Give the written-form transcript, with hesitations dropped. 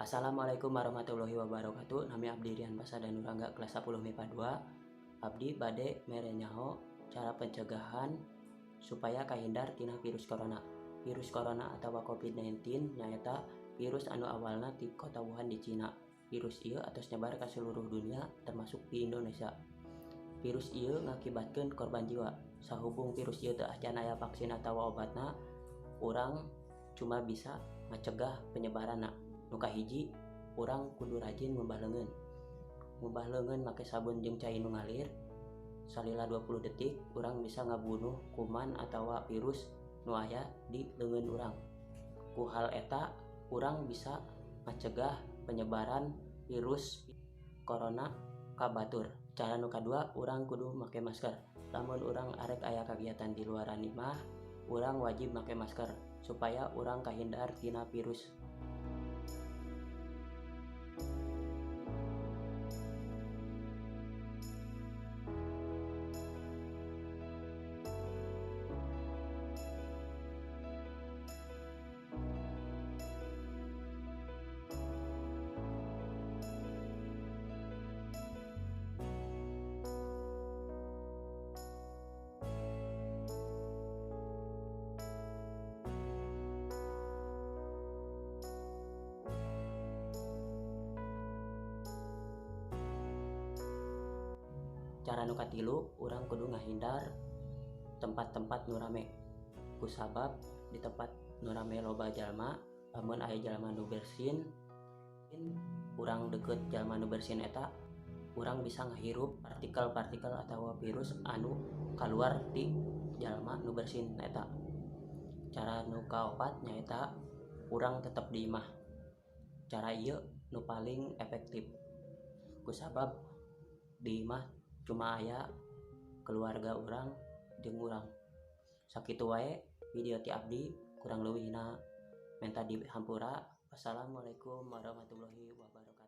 Assalamualaikum warahmatullahi wabarakatuh. Nami abdi Rian Basada Nurangga kelas 10 MIPA 2. Abdi bade mere nyaho cara pencegahan supaya kahindar tina virus corona. Virus corona atau COVID-19 nyaeta virus anu awalna ti kota Wuhan di Cina. Virus ieu atos nyebar ka seluruh dunia termasuk di Indonesia. Virus ieu ngakibatkeun korban jiwa. Sahubung virus ieu teu acan aya vaksin atawa obatna, urang cuma bisa ngacegah penyebaranna. Nu kahiji, urang kudu rajin ngumbah leungeun. Ngumbah leungeun make sabun jeung cai nu ngalir salila 20 detik, urang bisa ngabunuh kuman atawa virus nu aya di leungeun urang. Ku hal eta urang bisa ngacegah penyebaran virus corona ka batur. Cara nu kadua, urang kudu make masker. Lamun urang arek aya kagiatan di luaran imah, urang wajib make masker supaya urang kahindar tina virus. Cara nu katilu, urang kudu ngahindar tempat-tempat nu rame. Kusabab di tempat nu rame loba jalma, lamun aya jalma nu bersin, urang deket jalma nu bersin eta, urang bisa ngahirup partikel-partikel atawa virus anu kaluar ti jalma nu bersin eta. Cara nu kaopat nyaeta urang tetep di imah. Cara ieu nu paling efektif. Kusabab di imah cuma aya keluarga urang jeung urang. Sakitu wae video ti abdi, kurang leuwihna menta dihampura. Wassalamualaikum warahmatullahi wabarakatuh.